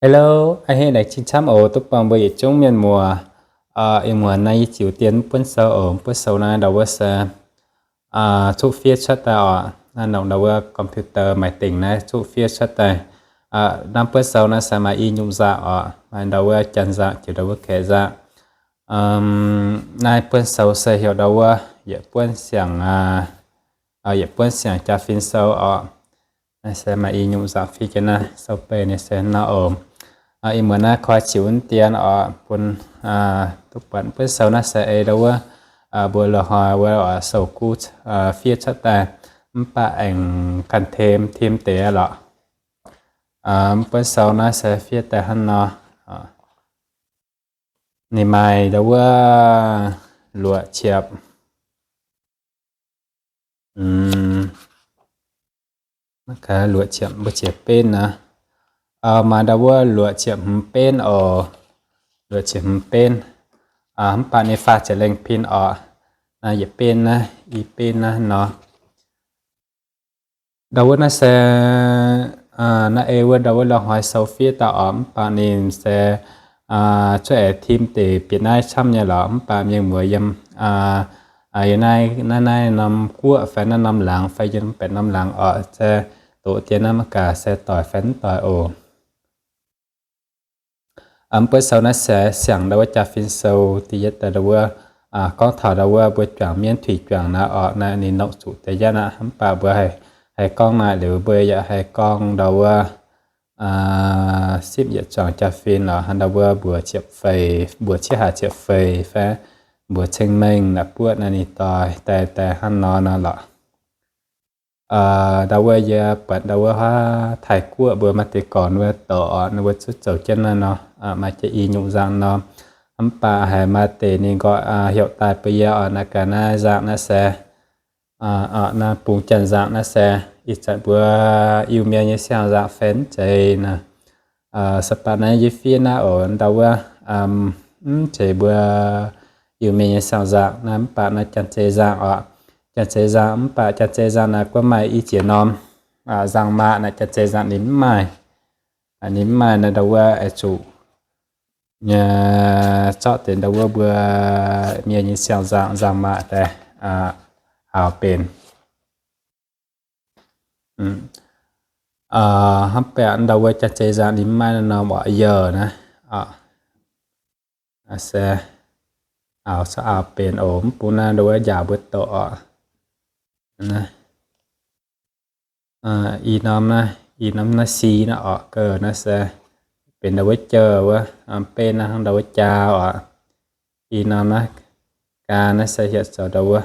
Hello, a'hneiv laengz zingh camv oc, duqv buangh mbuo yietc zungv mienh muoz. Ih muonz naaiv yie ziux dien mv buonv sou oc. Mv buonv sou naaiv ndau wuov se cuqv fiev cuotv daaih oc. Naaiv nongc ndau wuov computer maiv dingc naaiv cuqv fiev cuotv daaih. Naaiv buonv sou naaiv se maaih i nyungc nzangc oc, maaih ndau wuov janx nzangc, ziux ndau wuov kaeqv nzangc. Naaiv buonv sou se heuc ndau wuov yietc buonv siangx, yietc buonv siangx jaa-fin sou oc. Naaiv se maaih i nyungc nzangc fiev jienv naaiv sou beih ninh se nor oc. Ih muonz naaiv koi ziux wuov dien oc, bun duqv buatc buonv sou naaiv se ei ndau wuov mbuo loz-hnoi wuov oc sou kuv fiev cuotv daaih, mv baac aengx ganh tim tim deix lorqc. Mv buonv sou naaiv se fiev daaih hnangv nor. Ninh maaih ndau wuov luoqc ciepc, luoqc ciepc mbuo ziex benv naaiv. Maaih ndau wuov luoqc ciepc hmz benv oc, luoqc ciepc hmz benv. Mv baac ninh faah ziepc lengh pin oc. Naaiv yietc benv naaiv, i benv naaiv nor. Ndau wuov naaiv se naaiv ei wuov ndau wuov loz-hnoi sou fiev daaih oc, mv baac ninh se cuotv aengx tim deix bieqc naaiv camv nyei lorqc. Mv baac mienh muoz yiem naaiv, naaiv norm guoqv fai naaiv norm laangz fai yiem baeqc norm laangz oc, se doqc dien naaiv maiv gaax se doic fai mv doic oc. Mv buonv sou naaiv se siangx ndau wuov jaa-fin sou. Da'yietv daaih ndau wuov gorngv taux ndau wuov mbuo juangc mienv tuix juangc naaiv oc, naaiv ninh nongc zuqc da'yietv aqv. Mv baac mbuo haih gorngv naaic liuz mbuo yaac haih gorngv ndau wuov sipv yietc zuangx jaa-fin oc, ndau wuov mbuox ciepv feix, mbuox cietv hlaax ciepv feix fai mbuox ceng-mengh naaic buoqv naaiv ninh doix daaih daaih hnangv nor nor lorqc. Ndau wuov yie buatc ndau wuov huaav Taiv Guoqv mbuo maaih deix gorn wuov doqc oc, ninh mbuo zuqc zoux jienv naaiv nor, maaih jiex i nyungc nzangc nor. Mv baac haiz maaih deix ninh nqoi heuc daaih bun yie oc, naaiv gaax naaiv nzangc naaiv se, naaiv bung janx nzangc naaiv se, ih zanc mbuo Iu-Mienh nyei siang-nzangc fai mv zeiz naaiv. Se baac naaiv yie fiev naaiv oc, ndau wuov mv zeiz mbuo Iu-Mienh nyei siang-nzangc naaiv, mv baac naaiv janx-zei nzangc oc. Janx-zei nzangc, mv baac janx-zei nzangc naaiv guov maaih i ziex norm nzangc-maac naaiv, janx-zei nzangc ninh mv maaih. Ninh mv maaih naaiv ndau wuov oix zuqc zorqv deix ndau wuov mbuo Mienh nyei siang-nzangc nzangc-maac daaih hauz benx. Hnangv baac ndau wuov janx-zei nzangc ninh mv maaih naaiv norm oc, youh naaiv. Se aaux, aaux benx oc, mv bung naaiv ndau wuov njaaux mbuo doqc oc. I norm naaiv, i norm naaiv si naaiv oc, gauh naaiv se benx ndau wuov jauh wuov, benv naaiv hnangv ndau wuov jaa oc. I norm naaiv gaa naaiv se heuc zoux ndau wuov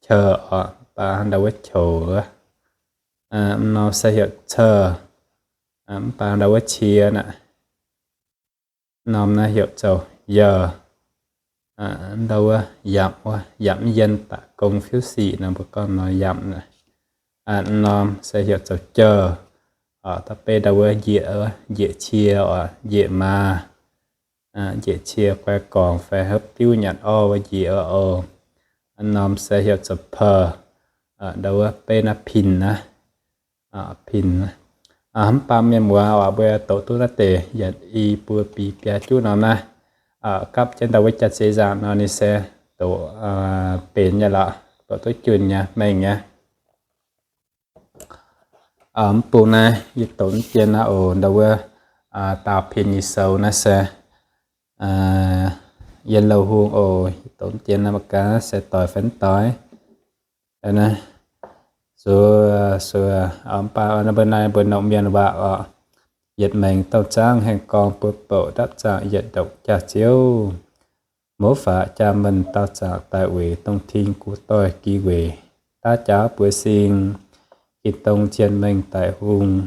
qou oc, mv baac hnangv ndau wuov qouc wuov. Norm se heuc cou, mv baac ndau wuov cie naaiv. Norm naaiv heuc zoux youh, ndau wuov yamc wuov, yamc yienh daaih gong fiuv sic nor mbuo gorngv nor yamc naaiv. Norm se heuc zoux jauh, da'beiv ndau wuov njiec, njiec cie oc, njiec maaz, njiec cie guai gorngc fai hopv diuv nyanc orv wuov njiec oc. Norm se heuc zoux peu, ndau wuov beiv naaiv pin naaiv. Pin. Mv baac mienh muoz oc, mbuo doqc duqv naaiv deix yietc i buo bix biaa juqv norm naaiv, gapv jienv ndau wuov janx-zei nzangc nor ninh se doqc benx nyei lorqc, doqc duqv junh nyei, mengh nyei. Mv bung naaiv yie doqc mv dien naaiv oc, ndau wuov daauh pin nyei sou naaiv se Yien Louh Hungh oc. Yie doqc mv dien naaiv mangc gaax se doix fai mv doix. Naaiv, sua, sua, mv baac mbuo naaiv mbuo nongc mienh waac oc. Yietc maengc dorng zaangv haengh gorngv buo bouc ndapv zaangc yietc ndopc jaax-ziouv. Mouz faqv jaa menh daauh zaangc daaih weic dongh ting gu doix gi weic daav jaav buo sing. Ging-dong zien mengh daic hungh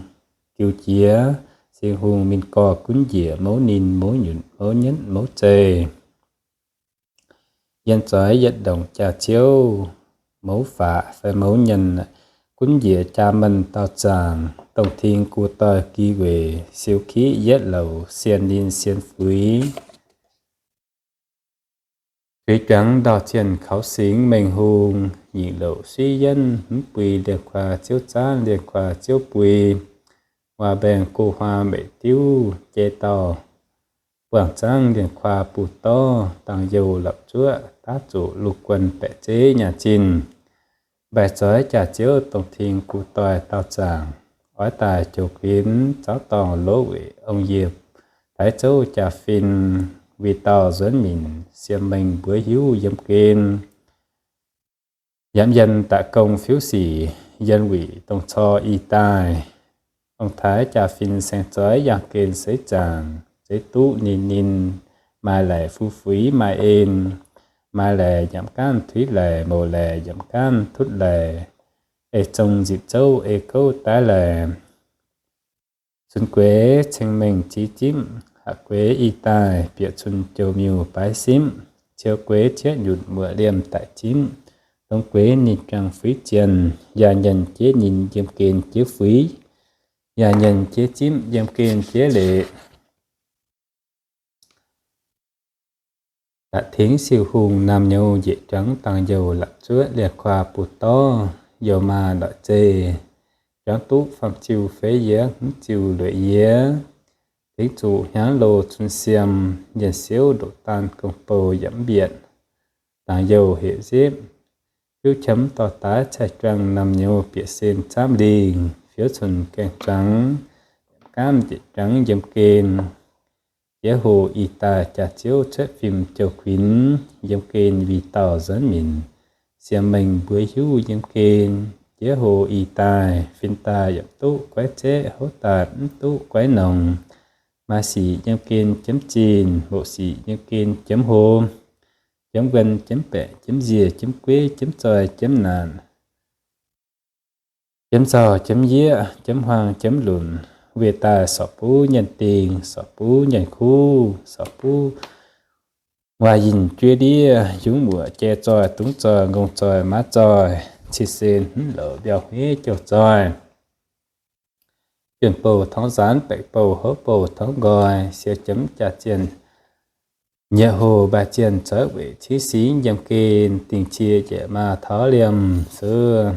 jiu jiex, sing hungh min gorx gunv njiec mouz ninh mouz nyunc mouz nyienv mouz zeih. Yien zoix yietc ndongc jaax-ziouv, mouz faqv fai mouz nyenh, gunv njiec jaa menh daauh zaangc, dongh ting gu doix gi weic siou kiqv yietv louc sien ninh sien fuix. Tuix juangc ndorh zienh kaux singx mengh hungh, nyic louc suiv yienv mv buix lienh kuaax ziouv zaanv lienh kuaax ziouv buix. waac mbaengx go huaa mbeic diuv jei dauh, buangh zaangv lienh kuaa buv dorv, dangx youh la'zuoqv daav zuqc luv guon baeqc zeiv nyaah zinh. Mbaih zoix jaax-ziouv dongh tengx guv doix daauh zaangc, oix daaih joux kuinx zauv dorngh lov weic ong-yie, taaix zouv jaa-fin, winh dauh nzuonx minc, siem mengh mbuov hiuv yiem gen. Yamv yienh daaih gong fiuv sic, yienh wuic dongh cor i daaih. Ong-taaix jaa-fin saeng-zoix yangh gen seix zaangc, zeiv duqv ninh ninh, maaih laic fu fuix maaih en, maaih laic yamc gaanv tuix laic, mouz laic yamc gaanv tutv laic, ei zong nzipc zouv ei gouv daaih laic. Cun gueix ceng mengh ziv zipv, ha'gueix i daaih bieqc cun jouh miuh baaix simv, ciou gueix cietv nyutc muoqc liemh daic zipv, dongh gueix ninh juangc fuix zienh, yaac nyanc jiex ninh yiem gen jiex fuix, yaac nyanc jiex zipv yiem gen jiex leic. Da'tengx siou hungh naamh nyouz njiec juangc dangx youh la'zuoqv lienh kuaa buv dorv, youh maah ndoic zeih, juangc duqv faam-ziuh feix yiez hmz ziuh lueic yiez, tengx zuqc hnyangx loz cun siem, yienh siouv ndoqc daan gong-bou yaac mv mbietc, dangx youh hec zipv, fiuv qiemx dorh daaix caih juangc naamh nyouz bieqc sen camv lingh, fiouv cun gaeng juangc, gaamv njiec juangc yiem gen. Jiex hoc ih daaih jaax-ziouv cuotv fim jouh kuinx, yiem gen winh dauh nzuonx minc, siem mengh mbuov hiuv yiem gen. Jiex hoc ih daaih fin daaih yaac duqv guaiv zeqv, houv daaih mv duqv guaiv nongc. Maaih sic yiem gen jiemv zinh, moqc sic yiem gen jiemv hlo, jiemv wuonh jiemv baeqc jiemv nziec jiemv gueiv jiemv zoih jiemv naanc, jiemv zauh jiemv yieqv jiemv huaang jiemv lunc, weih daaih sorc buv nyienh dingh, sorc buv nyienh kuv, sorc buv waac yinh jueiv ndiev, yungz muoqc jai zoih dungz zoih ngongh zoih maaz zoih, cih sen hmz louc mbiauh hueiv jouh zoih, juonh bouh torngv nzaanx, baeqc bouh houv bouh torngv nqoi, siou jiemv jaax zienh, nyieqc hoc mbaih zienh zoux weic cingv singx yiem gen, dingh cie jieqc maaz taux liemh suv.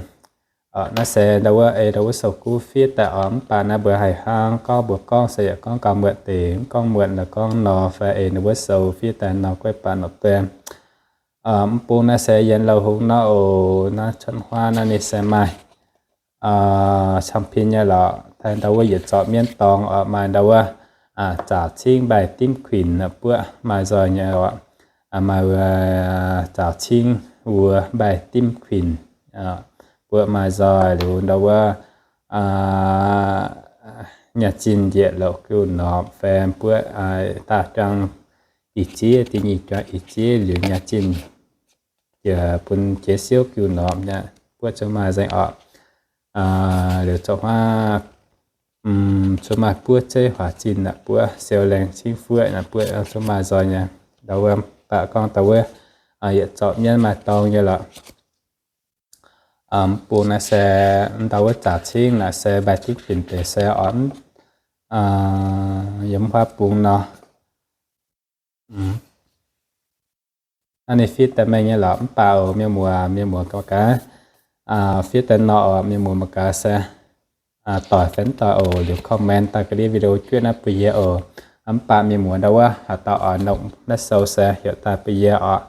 Naaiv se ndau wuov ei ndau wuov sou kuv fiev daaih oc. Mv baac naaiv mbuo haih hnangv gorngv mbuo gorngv se yaac gorngv gauh muotc deix, mv gorngv muotc naaiv gorngv nor fai ei ndau wuov sou fiev daaih nor guaiv baac nor deix. Mv bung naaiv se yiem lauh hungh nor oc. Naaiv cuotv huaav naaiv ninh se maaih camv pin nyei lorqc. Taaih ndau wuov yietc zorqv mienv dorngx oc, maaih ndau wuov zaaux cingv mbaih dimv kuinx buoqv maaih nzoih nyei oc. Maaih wuov zaaux cingv wuov mbaih dimv kuinx buoqv maaih nzoih liuz ndau wuov nyaah zinh njiec louc giuv norm fai buoqv daaih juang ih zieqv, da'nyeic juang ih zieqv liuz nyaah zinh jiex bun jiex siouv giuv norm nyei buoqv zungv maaih nzengc oc. Liuz zorqv huaav zungv maaih buoqv zeiv huaax zinh naaic buoqv siou laengz cingv fuoqv naaic buoqv zungv maaih nzoih nyei. Ndau wuov baac gorngv ndau wuov yietc zorqv mienv maaih dorngx nyei lorqc. Mv bung naaiv se ndau wuov zaaux cingv naaic se mbaih dimv kuinx deix se oc. Yiem huaav bung nor. Naaiv ninh fiev daaih mengh nyei lorqc. Mv baac oc mienh muoz, mienh muoz gauh gaax fiev daaih nor oc, mienh muoz mangc gaax se doic fai mv doic oc, liuz comment daaih ga'ndiev video juoqv naaiv bun yie oc. Mv baac mienh muoz ndau wuov haaix dauh oix nongc naaiv sou se heuc daaih bun yie oc.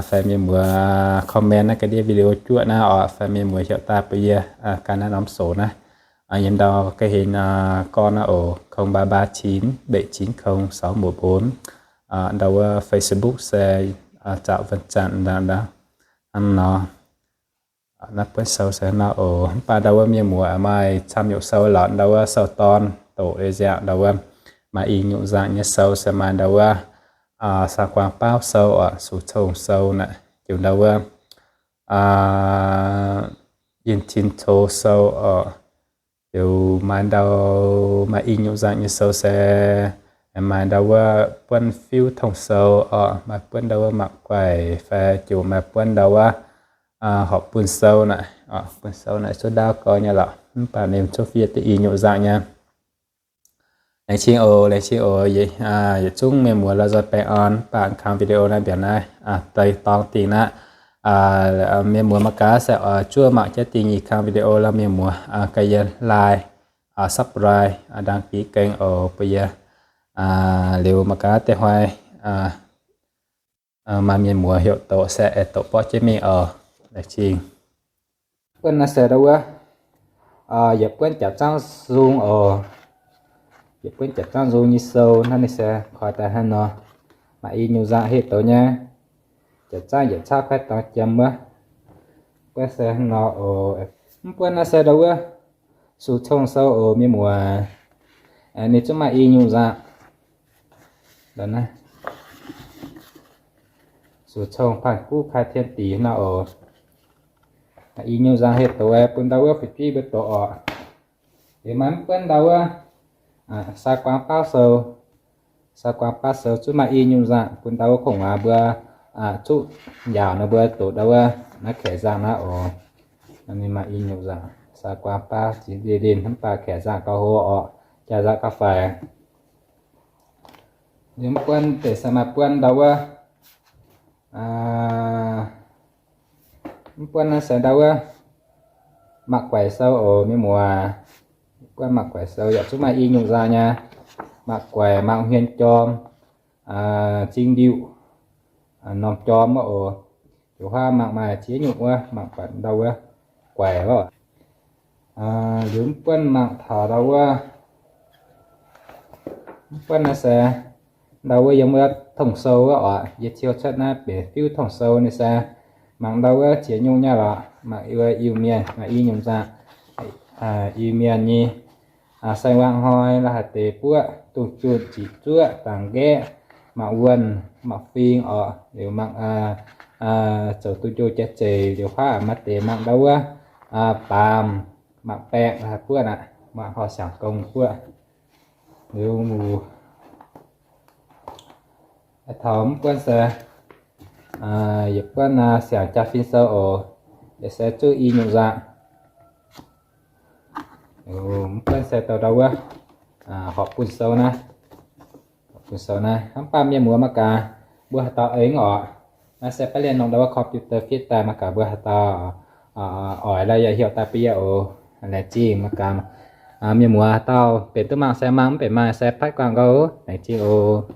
Fai mienh muoz comment naaiv ga'ndiev video juoqv naaiv oc, fai mienh muoz heuc daaih bun yie ganh naaiv norm sou naaiv. Yiem ndau ga'hlen gorn naaiv oc, không ba ba chín bảy chín không sáu một bốn. Ndau wuov Facebook se Zaux Wan Zanc ndau hnangv nor. Naaiv buonv sou se nor oc. Mv baac ndau wuov mienh muoz maaih camv nyungc sou lorqc, ndau wuov sou dorn doqc ei nziaauc, ndau wuov maaih i nyungc nzangc nyei sou se maaih ndau wuov Sang Guang Baauv sou oc, Sux Cong sou naaic, ziouc ndau wuov Yinh Cin Cou sou oc, ziouc maaih ndau maaih i nyungc nzangc nyei sou se maaih ndau wuov buonv fiuv tong sou oc, maaih buonv ndau wuov mangc guaix fai ziouc maaih buonv ndau wuov horpc buonv sou naaic. Buonv sou naaic cuotv ndaauv gau nyei lorqc, mv baac ninh cuotv fiev deix i nyungc nzangc nyei. Laengz zingh oc, laengz zingh oc. Yietc zungv mienh muoz lomh nzoih baengh orn, mv baac kang video naaiv mbiaauc naaiv deix dorngx dingh naaiv. Mienh muoz mangc gaax se oix zuov mangc jaiv dingh yie kang video lorqc, mienh muoz gaax yie like subscribe, đăng ký kênh oc bun yie. Liuz mangc gaax deix hnoi maaih mienh muoz heuc doqc se aengx doqc borqv jienv mingh oc. Laengz zingh. Buonv naaiv se ndau wuov, yietc buonv jaax zaangv nzung oc. Yietc buonv jaax zaangv nzung nyei sou naaiv ninh se koi daaih hnangv nor, maaih i nyungc nzangc heuc doqc nyei. Jaax zaangv yietc cauv kuaaiv dorngx jiem wuov. Buonv se hnangv nor oc. Mv buonv naaiv se ndau wuov, sux cong sou oc mienh muoz. Ninh zungv maaih i nyungc nzangc. Sux cong panh guv kai tien dic nor oc. I nyungc nzangc heuc doqc bun ndau wuov fu'jueiv mbuo doqc oc. Liuz maaih mv buonv ndau wuov, saa guaang baav sou. Saa guaang baav sou zungv maaih i nyungc nzangc bun ndau wuov kungx waac mbuo zuqv njaaux nor mbuo doqc ndau wuov naaiv kaeqv nzangc naaiv oc. Ninh maaih i nyungc nzangc, saa guaang baav ziex ndin, mv baac kaeqv nzangc gauh hlo oc, jaax nzangc gauh faix. Liuz mv buonv deix se maaih buonv ndau wuov, mv buonv naaiv se ndau wuov, mangc guaix sou oc mienh muoz. Buonv mangc guaix sou yaac zungv maaih i nyungc nzangc nyei. Mangc guaix, mangc hmien jorm, zing ndiuh, norm jorm wuov oc. Liuz huaav mangc maaih ziex nyungc wuov, mangc buatc ndau wuov guaix wuov. Liuz mv buonv mangc taux ndau wuov, mv buonv naaiv se ndau wuov yiem wuov tong sou wuov oc. Yie ciou cuotv naaiv benx fiuv tong sou ninh se mangc ndau wuov ziex nyungc nyei lorqc. Mangc wuov Iu-Mienh, maaih i nyungc nzangc, Iu-Mienh nyei. Saeng-waangc hnoi, la'haaix deix buoqv, dungz junh, ziqc zuoqv, dangx nqaeqv, mangc wuonh, mangc fing oc. Liuz mangc zoux duqv njoh jaax zeic. Liuz huaav maaih deix mangc ndau wuov baamz, mangc baeqc, la'haaix buoqv aqv, mangc horh siangx gong buoqv. Liuz taux mv buonv se yietc buonv siangx jaa-fin sou oc. Yaac se zuqv i nyungc nzangc. Mv buonv se douh ndau wuov horpc bun sou naaiv. Horpc bun sou naaiv, hnangv baac mienh muoz mangc gaax mbuo haaix dauh aengx oc. Naaiv se baav lienh nongh ndau wuov computer fit daaih mangc gaax mbuo haaix dauh oix lorqc yaac heuc daaih bun yie oc. Laengz zingh mangc gaax. Mienh muoz haaix dauh benx duqv mangc se mangc, mv benx mangc se patv guangc gau. Laengz zingh oc.